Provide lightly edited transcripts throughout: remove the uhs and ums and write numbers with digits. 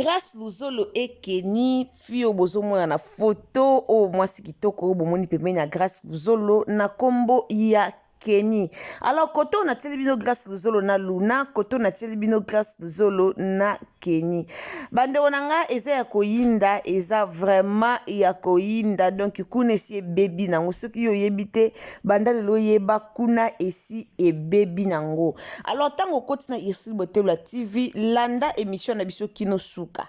Grace Luzolo et Kenny, fille oyo bozomona na photo oyo, mwasi kitoko oyo bomoni pembeni ya Grace Luzolo na kombo ya Kenny. Alors koto natieli bino Grace Luzolo na Luna, koto natieli bino Grace Luzolo na Kenny. Bandeko na nga, eza ya koyinda, eza vraiment ya koyinda. Donc kuna esi ebebi nango. Soki yo oyebi te, banda lelo oyeba, kuna esi ebebi nango. Alors ntango okoti na Ursule Botelwa TV, landa émission na biso kino suka.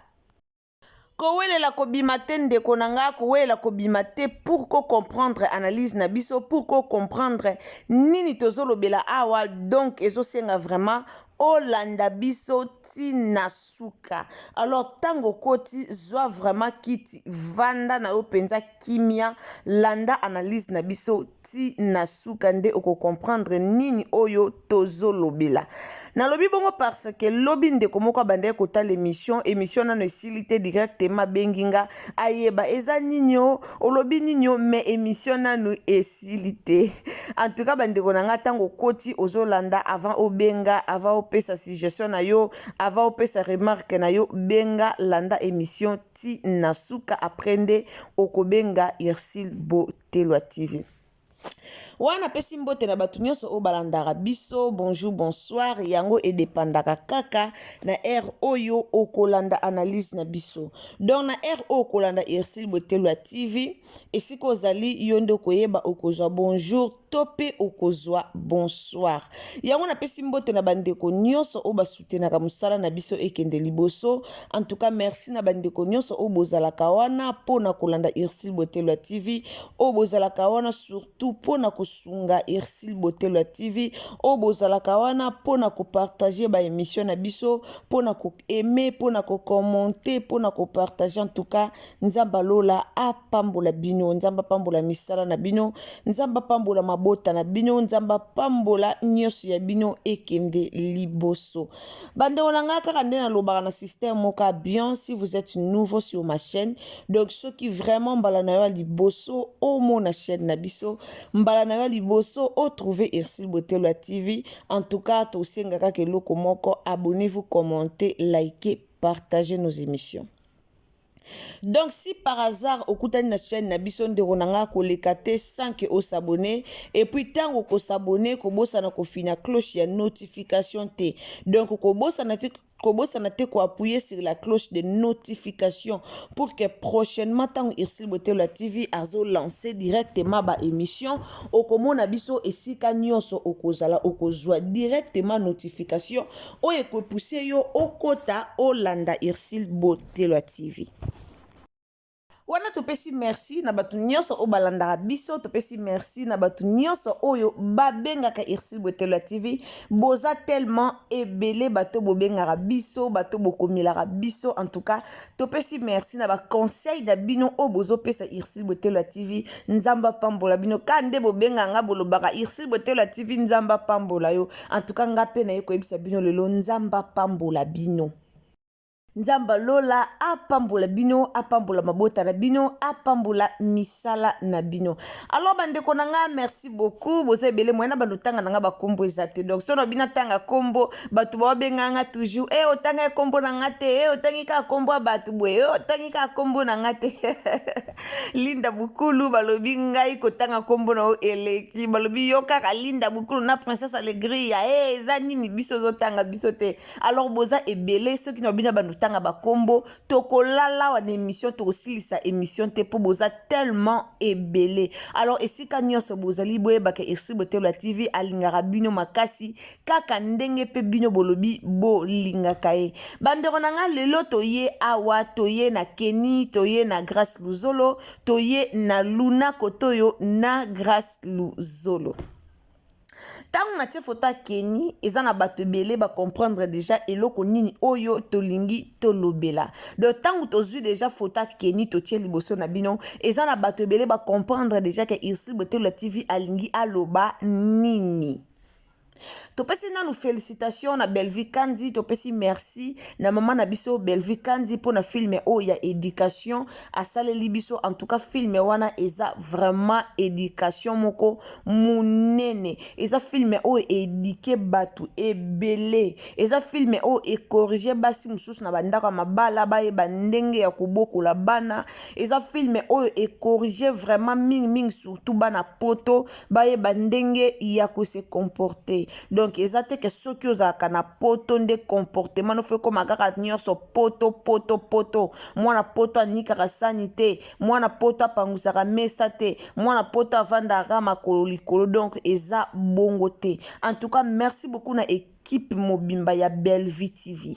Kowelela kobima te, ndeko na nga, kowelela kobima te pour ko comprendre analyse na biso, pour ko comprendre nini tozolobela awa. Donc ezosenga vraiment olanda biso ntina suka. Alors ntango okoti, zwa vraiment kiti, vanda na yo mpenza kimia, landa analyse na biso ti na suka, nde okocomprendre nini oyo tozolobela. Nalobi bongo parce que lobi ndeko moko abandaki kotala émission. Émission nano esili te, directement abengi nga ayeba eza nini o olobi nini o, mais émission nanu esili te. En tout cas, bandeko na nga, ntango okoti ozolanda, avant obenga, avant opesa suggestion na yo, avant opesa remarque na yo, benga, landa émission ti na suka, après nde okobenga Ursule Botelwa TV. Wana apesi mbote na bato nyonso oyo balandaka biso. Bonjour, bonsoir, yango edépendaka kaka na heure oyo okolanda analyse na biso. Donc na heure oyo okolanda Ursule Botelwa TV, esika ozali, yo nde okoyeba okozwa bonjour to mpe okozwa bonsoir. Yango napesi mbote na bandeko nyonso oyo basoutenaka mosala na biso ekende liboso. En tout cas, merci na bandeko nyonso oyo bozalaka wana mpona kolanda Ursule Botelwa TV, oyo bozalaka wana surtout mpona kosunga Ursule Botelwa TV, oyo bozalaka wana mpona kopartager baémission na biso, mpona koaimer, mpona kocommenter, mpona kopartager. En tout cas, Nzambe alola apambola bino, Nzambe apambola misala na bino, Nzambe apambola mabota na bino, Nzambe apambola nyonso ya bino ekende liboso. Bandeko na ngai, kaka nde nalobaka na système moko ya bien: si vous êtes nouveau sur ma chaîne, donc soki vraiment mbala na yo ya liboso omona chaîne na biso, mbala na yo ya liboso otrouver Ursule Botelwa TV, en tout cas tosenga kaka eloko moko: abonnez-vous, commentez, likez, partagez nos émissions. Donc si par hasard okutani na chaîne na biso, ndeko na nga, koleka te sans que os'abonner. Et puis ntango okos'abonner, kobosana kofina cloche ya notification te. Donc kobosana te koappuyer sur la cloche de notification pour que prochainement, ntango Ursule Botelwa TV azolancer directement baémission, okomona biso esika nyonso okozala, okozwa directement notification oyo ekopousser yo okota olanda Ursule Botelwa TV. Wana topesi merci na bato nyonso oyo balandaka biso, topesi merci na bato nyonso oyo babengaka Ursule Botelwa TV. Boza tellement ebele, bato bobengaka biso, bato bokomelaka biso. En tout cas, topesi merci na baconseil na bino oyo bozopesa Ursule Botelwa TV. Nzambe apambola bino. Ka nde bobenganga, bolobaka Ursule Botelwa TV, Nzambe apambola yo. En tout cas, nga mpe naye koyebisa bino lelo, Nzambe apambola bino, Nzambe alola apambola bino, apambola mabota na bino, apambola misala na bino. Alors bandeko na nga, merci beaucoup. Boza ebele, moye na bando tanga na nga bakombo eza te. Donc so na bino atanga kombo, bato baobenga nga toujours: "E, otanga kombo na nga te, e, otangi kaka kombo ya bato boye, e, otangi kaka kombo na nga te." Linda Bukulu, balobi ngai kotanga kombo na yo eleki. Balobi yo kaka Linda Bukulu na Princesse Alegria, e, eza nini? Biso ozotanga biso te. Alors boza ebele, soki na bino bando tanga bakombo, tokolala awa na émission, tokosilisa émission te, mpo boza tellement ebele. Alors esika nyonso bozali, boyebaka Ursule Botelwa TV alingaka bino makasi, kaka ndenge mpe bino bolobi bolingaka ye. Bandeko na nga, lelo toye awa, toye na Kenny, toye na Grace Luzolo, toye na Luna kotoyo na Grace Luzolo. Ntango natie foto ya Kenny, eza na bato ebele bacomprendre déjà eloko nini oyo tolingi tolobela. Donc ntango tozwi déjà foto ya Kenny, totie liboso na bino, eza na bato ebele bacomprendre déjà que Ursule Botelwa TV alingi aloba nini. Topesi nanu felicitation na Bellevue Kandy, topesi merci na mama na biso Bellevue Kandy mpo na film oyo ya education asaleli biso. En tout cas film wana eza vraiment education moko munene, eza film oyo eduque bato ebele, eza film oyo ecorrige basi mosusu na bandako ya mabala bayeba ndenge ya kobokola bana, eza film oyo ecorrige vraiment mingi mingi surtout bana poto bayeba ndenge ya ko se comporter. Donc eza te ke soki ozalaka na poto nde comportement no fo ekoma kaka nyonso poto poto poto. Mwana poto anikaka sani te, mwana poto apangusaka mesa te, mwana poto avandaka makolo likolo, donc eza bongo te. En tout cas merci beaucoup na equipe mobimba ya Bellevue TV.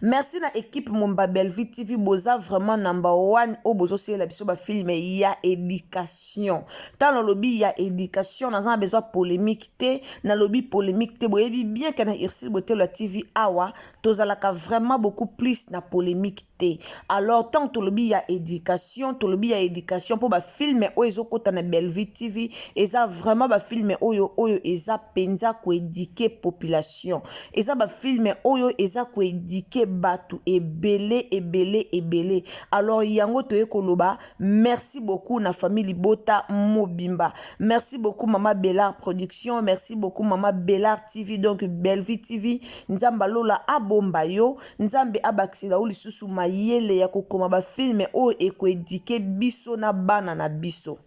Merci na equipe mobimba Bellevue TV, boza vraiment number one oyo bozosalela biso bafilme ya éducation. Ntango nalobi ya éducation, naza na besoin polémique te, nalobi polémique te. Boyebi bien ke na Ursule Botelo ya TV awa tozalaka vraiment beaucoup plus na polémique te. Alors ntango tolobi ya éducation, tolobi ya éducation mpo bafilme oyo ezokɔta na Bellevue TV eza vraiment bafilme oyo oyo eza mpenza koéduquer population, eza bafilme oyo eza koéduquer bato ebele ebele ebele. Alors yango toye koloba merci beaucoup na famille libota mobimba, merci beaucoup mama Bellar Production, merci beaucoup mama Bellar TV, donc Bellevue TV. Nzambe alola abomba yo, Nzambe abakisela yo lisusu mayele ya kokoma bafilme oyo ekoéduquer biso na bana na biso.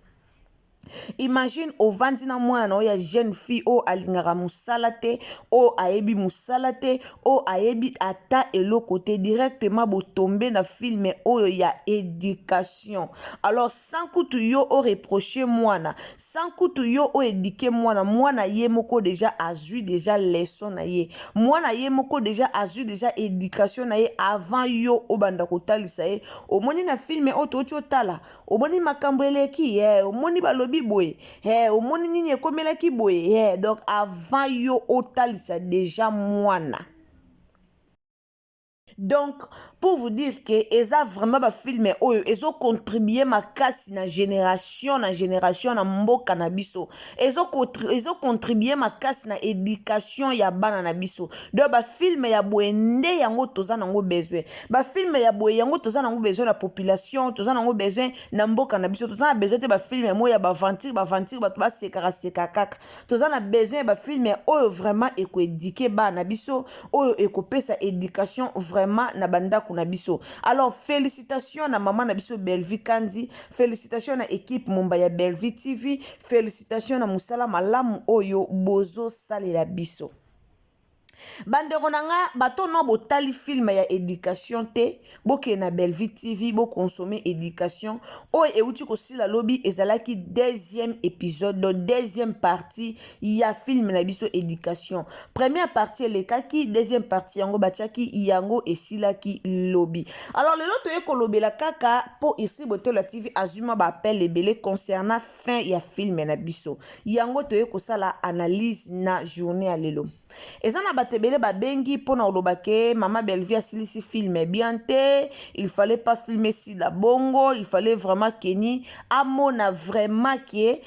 Imagine ovandi na mwana na oyo ya jeune fille oyo alingaka mosala te, oyo ayebi mosala te, oyo ayebi ata eloko te, directement botombe na filme oyo ya éducation. Alors sans kutu yo oreproche mwana, sans kutu yo oéduquer mwana, mwana ye moko déjà azwi déjà leçon na ye, mwana ye moko déjà azwi déjà éducation na ye avant yo obanda kotalisa ye. Omoni na filme oyo touti otala, omoni makambo eleki ye, omoni balobi boye ye, omoni nini ekomelaki boye ye. Donc avant yo otalisa déjà mwana. Donc pour vous dire que eza vraiment bafilme oyo ezocontribue makasi na génération na génération na mboka na biso, ezocontribue makasi na éducation ya bana na biso. Donc bafilme ya boye nde yango toza nango besoin, bafilme ya boye yango toza nango besoin na population, toza nango besoin na mboka na biso. Toza na besoin te bafilme moko ya baaventure baaventure, bato basekaka seka kaka. Toza na besoin ya bafilme oyo vraiment ekoéduquer bana na biso, oyo ekopesa éducation vraiment na bandako na biso. Alors félicitation na mama na biso Bellevue Kandy, félicitation na équipe mobimba ya Bellevue TV, félicitation na mosala malamu oyo bozosalela biso. Bandeko na nga, bato no botali filme ya éducation te, bokende na Bellevue TV, boconsommer éducation oyo euti kosila lobi. Ezalaki deuxième épisode, donc deuxième partie ya filme na biso éducation. Première partie elekaki, deuxième partie yango batiaki yango esilaki lobi. Alors lelo toye kolobela kaka mpo Ursule Botelo TV azwi mwa baappel ebele concernant fin ya filme na biso, yango toye kosala analyse na journée ya lelo. Eza na bato ebele babengi mpona koloba ke mama Bellevue asilisi filme bien te, il fallait pas filmer sila bongo, il fallait vraiment Kenny amona vraiment ke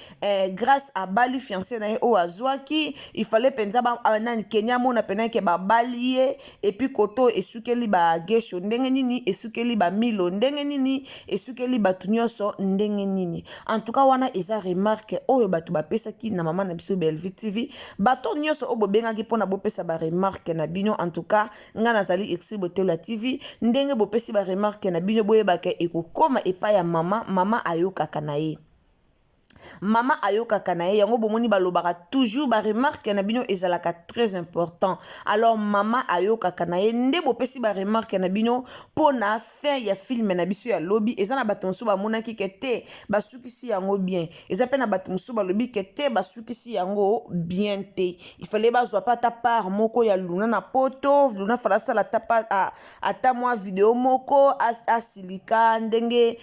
Grâce abali fiancé na ye oyo azwaki, il fallait mpenza nani Kenny amona mpena ke babali ye. Et puis koto esukeli bagesho ndenge nini, esukeli bamilo ndenge nini, esukeli bato nyonso ndenge nini. En tout cas wana eza remarque oyo bato bapesaki na mama na biso Bellevue TV. Bato nyonso oyo bobengaki mpona bopesa baremarque na bino, en tout cas nga nazali Ursule Botelo ya TV, ndenge bopesi baremarque na bino, boyebaka ekokóma epai ya mama. Mama ayokaka na ye, mama ayokaka na ye. Yango bomoni balobaka toujours baremarque na bino ezalaka très important. Alors mama ayokaka na ye nde bopesi baremarque na bino mpona fin ya filme na biso ya lobi. Eza na bato mosusu bamonaki ke te, basukisi yango bien. Eza mpe na bato mosusu balobi ke te, basukisi yango bien te, il fallait bazwa mpe ata part moko ya Luna na poto. Luna fallait asala ata, ata mwa video moko asilika ndenge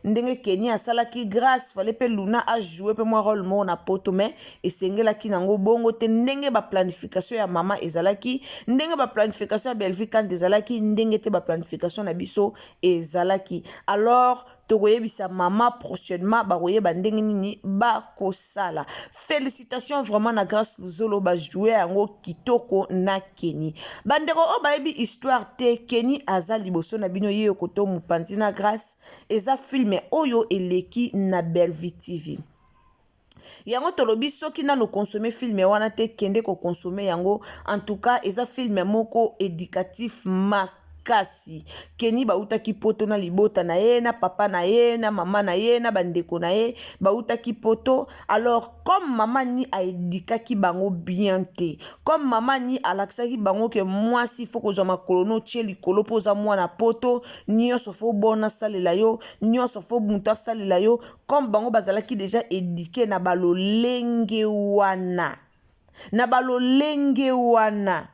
ndenge Kenny asalaki Grâce, fallait mpe Luna ajoue mpe mwa rôle moko na poto. Mais esengelaki nango bongo te, ndenge baplanification ya mama ezalaki, ndenge baplanification ya Bellevue Kandi ezalaki, ndenge te baplanification na biso ezalaki. Alors Tokoyebisa mama prochainement, bakoyeba ndenge nini bakosala. Félicitation vraiment na Grâce Luzolo, bajoue yango kitoko na Kenny. Bandeko oyo bayebi histoire te, Kenny aza liboso na bino, ye koto mopanzi na Grâce. Eza film oyo eleki na Bellevue TV. Yango tolobi, soki nano consommer film wana te, kende koconsommer yango. En tout cas, eza film moko éducatif makasi. Kenny bautaki Poto na libota na ye, na papa na ye, na mama na ye, na bandeko na ye. Bautaki Poto. Alors, comme mama ni aéduquaki bango bien te, comme mama ni alakisaki bango ke mwasi faut kozwa makolo no tie likolo mpo oza mwana Poto, nyonso faut bona asalela yo, nyonso faut moto asalela yo. Comme bango bazalaki déjà éduqué na balolenge wana,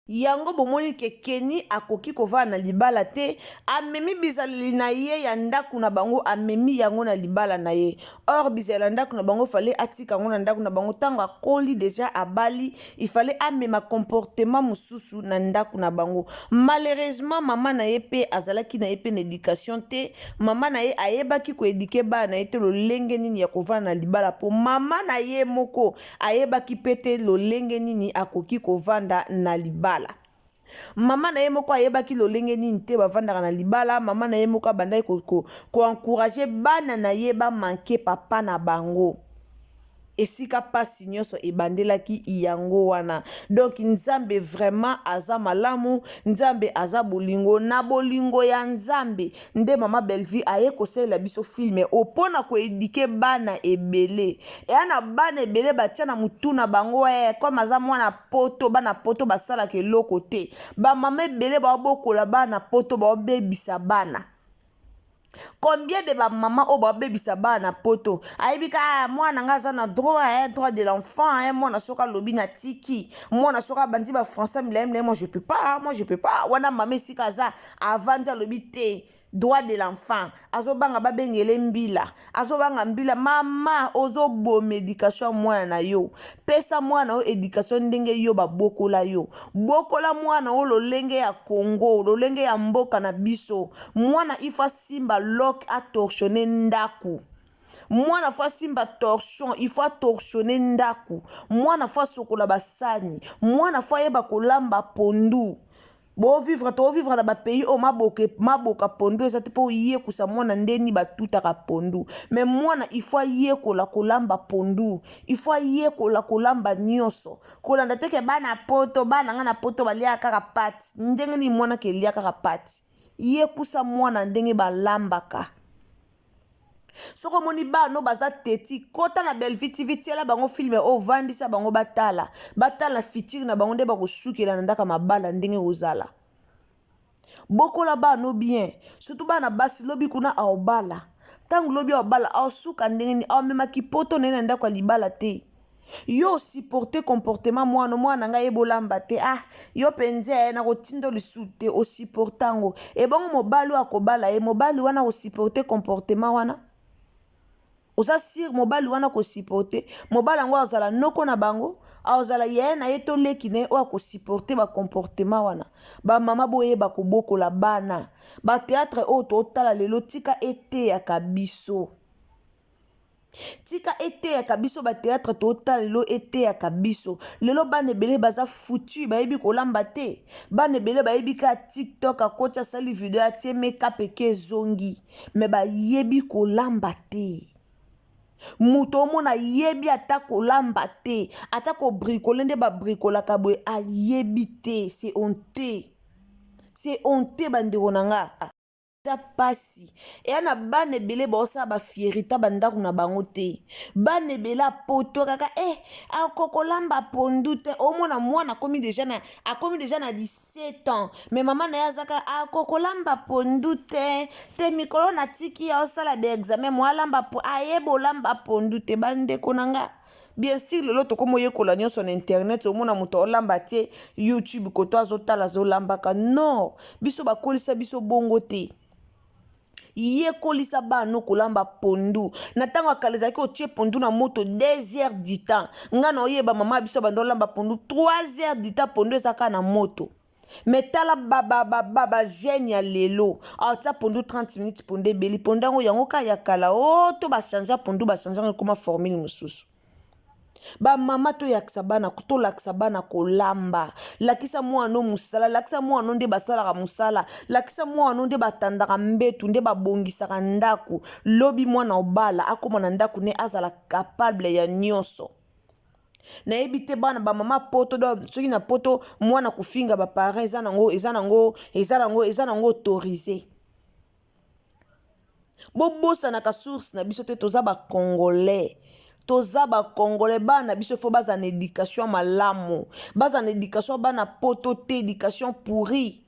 yango bomoni ke Kenny akoki kovanda na libala te. Amemi bizaleli na ye ya ndako na bango, amemi yango na libala na ye. Or bizaleli ya ndako na bango, fallait atika yango na ndako na bango. Ntango akoli déjà, abali, il fallait amema comportement mosusu na ndako na bango. Malheureusement, mama na ye mpe azalaki na ye mpe na éducation te. Mama na ye ayebaki koéduquer bana na ye te lolenge nini ya kovanda na libala, mpo mama na ye moko ayebaki mpe te lolenge nini akoki kovanda na libala. Mama na ye moko ayebaki lolenge nini te bavandaka na libala. Mama na ye moko abandaki koencourager bana na ye bamanquer papa na bango. Esika mpasi nyonso ebandelaki yango wana. Donc Nzambe vraiment aza malamu, Nzambe aza bolingo. Na bolingo ya Nzambe nde mama Bellevue aye kosalela biso film oyo mpona koéduquer bana ebele. Eya na bana ebele batia na motu na bango e comme aza mwana Poto, bana Poto basalaka eloko te. Bamama ebele baobokola bana Poto, baobebisa bana. Combien de bamama oyo babebisa bana na Poto? Ayebi ka mwana nga aza na droit, droit de l'enfant. Mwana soki alobi na tiki, mwana soki abandi bafrançais milai milai, moi je peux pas, moi je peux pas. Wana mama esika aza avandi, alobi te droit de l'enfant, azobanga babengele mbila, azobanga mbila. Mama, ozoboma éducation ya mwana na yo. Pesa mwana oyo éducation ndenge yo babokola yo. Bokola mwana oyo lolenge ya Congo, lolenge ya mboka na biso. Mwana il faut asimba lock, atorchonner ndako. Mwana faut asimba torchon, il faut atorchonner ndako. Mwana faut asokola basani. Mwana faut ayeba kolamba pondu. Bovivre, tovivre na bapays oyo maboka pondu eza te mpo oyekusa mwana ndeni batutaka pondu. Mais mwana il faut ayekola kolamba pondu, il faut ayekola kolamba nyonso. Kolanda teke bana Poto, bana nga na Poto baliaka kaka pâtes. Ndenge nini mwana kelia kaka pâtes? Yekusa mwana ndenge balambaka. Soki omoni bana oyo baza teti, kota na Bellevue TV, tiela bango film oyo, ovandisa bango, batala, batala futur na bango nde bakosukela na ndako ya mabala ndenge kozala. Bokola bana bien, surtout bana basi. Lobi kuna aobala, ntango lobi aobala, aosuka ndenge nini? Aomemaki Poto na ye na ndako ya libala te. Yo osupporter comportement mwana, mwana ngai yebolamba te. Ah, yo mpenza na kotinda lisusu te, osupporter yango. Ebongo mobali oyo akobala ye, mobali wana kosupporter comportement wana, oza sûr mobali wana kosupporter? Mobali yango azala noko na bango, azala yaya na ye to leki na ye oyo akosupporter bacomportement wana? Bamama, boyeba kobokola bana. Bathéâtre oyo totala lelo, tika eteyaka biso, tika eteyaka biso. Bathéâtre totala lelo eteyaka biso. Lelo bana ebele baza foutu, bayebi kolamba te. Bana ebele bayebi kaka TikTok, akoti, asali video, atie makeup, eke ezongi, mais bayebi kolamba te. Moto omona ayebi ata kolamba te, ata kobricoler nde babricolaka boye ayebi te. C'est honte, c'est honte, bandeko na nga. Eza pasi. Eya na bana ebele baosala bafierté bandako na bango te. Bana ebele apoto kaka e akokolamba pondu te. Omona mwana akomi déjà na 17 ans, mais mama na ye aza kaka akokolamba pondu te. Te mikolo natiki ye osala baexamen, mo alamba, ayeba olamba pondu te. Bandeko na nga, bien sûr lelo tokomi oyekola nyonso na internet. Omona moto aolamba te YouTube, koto azotala, azolambaka. Non, biso bakolisa biso bongo te. Yekolisa bana kolamba pondu. Na ntango ya kala ezalaki otie pondu na moto 2 heures du temps. Nga na oyeba mama biso bando olamba pondu 3 heures du temps, pondu eza kaka na moto. Mais tala ba ba ba ba ba jeune ya lelo atia pondu 30 minutes pondu ebeli pondu yango yango ka ya kala o oh, to ba changer pondu ba changer ekoma formule mosusu. Ba mama toyakisa bana tolakisa bana kolamba lakisa mwana no mosala lakisa mwana no nde basalaka mosala lakisa mwana no nde batandaka mbetu nde babongisaka ndako lobi mwana obala akoma na ndako ne azala capable ya nyonso. Nayebi te bana ba mama poto do soki na poto mwana kofinga ba parents eza nango eza nango eza nango eza nango autorise. Bobosanaka source na biso te toza ba congolais. Toza ba congolais bana na biso faut bazala na education malamu. Bazala na education bana poto te education pourrie.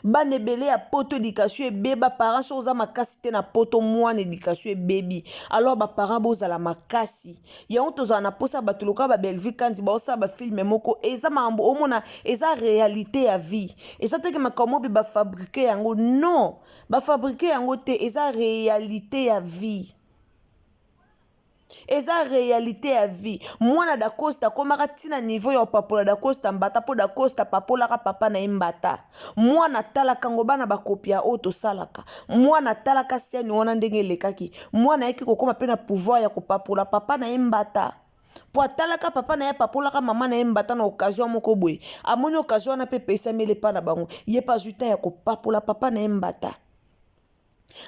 Bana ebele ya poto education ebeba parents soki oza makasi te na poto mwana education ebebi alors ba parents bozala makasi yango tozala na posa bato lokola ba Bellevue Kandy baosala ba film moko eza makambo omona eza realite ya vie eza teke makambo mobi ba fabrique yango non ba fabrique yango te eza realite ya vie. Eza realite ya vie. Mwana Dacosta akomaka ti na niveau ya kopapola Dacosta mbata po Dacosta apapolaka papa na ye mbata. Mwana atalaka ngo bana ba kopia oyo tosalaka. Mwana atalaka scène wana ndenge elekaki. Mwana ayaki kokoma pe na pouvoir ya kopapola papa na ye mbata. Po atalaka papa na ye apapolaka mama na ye mbata na occasion moko boye. Amoni occasion wana pe epesameli epa na bango. Ye pe azwi temps ya kopapola papa na ye mbata.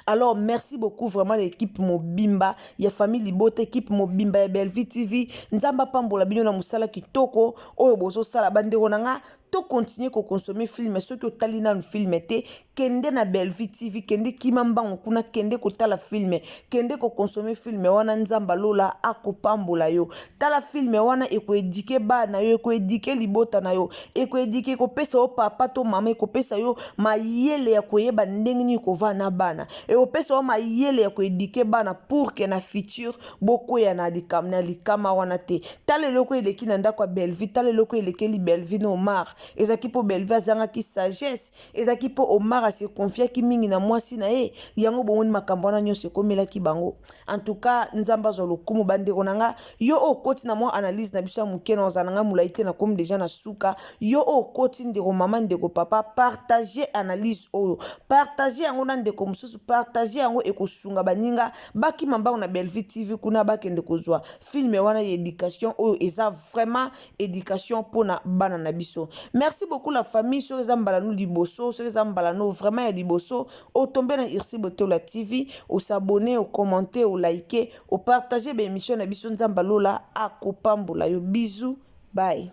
Alors merci beaucoup vraiment l'équipe mobimba ya famille libota équipe mobimba ya Bellevue TV nzambe apambola bino na mosala kitoko oyo bozosala bandeko na nga to continuer ko consommer film soki otali nanu film te kende na Bellevue TV kende kima mbango kuna kende kotala film kende ko consommer film wana nzambe alola akopambola yo tala film wana ekoedike bana yo ekoedike libota na yo ekoedike ekopesa yo papa to mama ekopesa yo mayele ya koyeba ndenge nini kovanda na bana ekopesa yo mayele ya koedike bana pour que na futur bokweya na likama, na likama wana te tala eloko eleki na ndako ya Bellevue tala eloko elekeli Bellevue na Omar ezalaki mpo Bellevue azangaki sagesse ezalaki mpo Omar ase confiaki mingi na mwasi na ye yango bomoni makambo wana nyonso ekomelaki bango en tout cas nzambe azwa lokumu bandeko na nga yo oyo okoti na mwa analyse na biso ya moke na ozala na nga molai te nakomi deja na suka yo oyo okoti ndeko mama ndeko papa partage analyse oyo partage yango na ndeko mosusu partage yango ekosunga baninga bakima mbango na Bellevue TV kuna bakende kozwa film wana ya education oyo eza vraiment education pona bana na biso merci beaucoup la famille soki eza mbala no liboso soki eza mbala no vraiment ya liboso otombe na Ursi Botola TV osabonne ocommente olike opartage ba émission na biso nzambe alola akopambola yo bisous bye.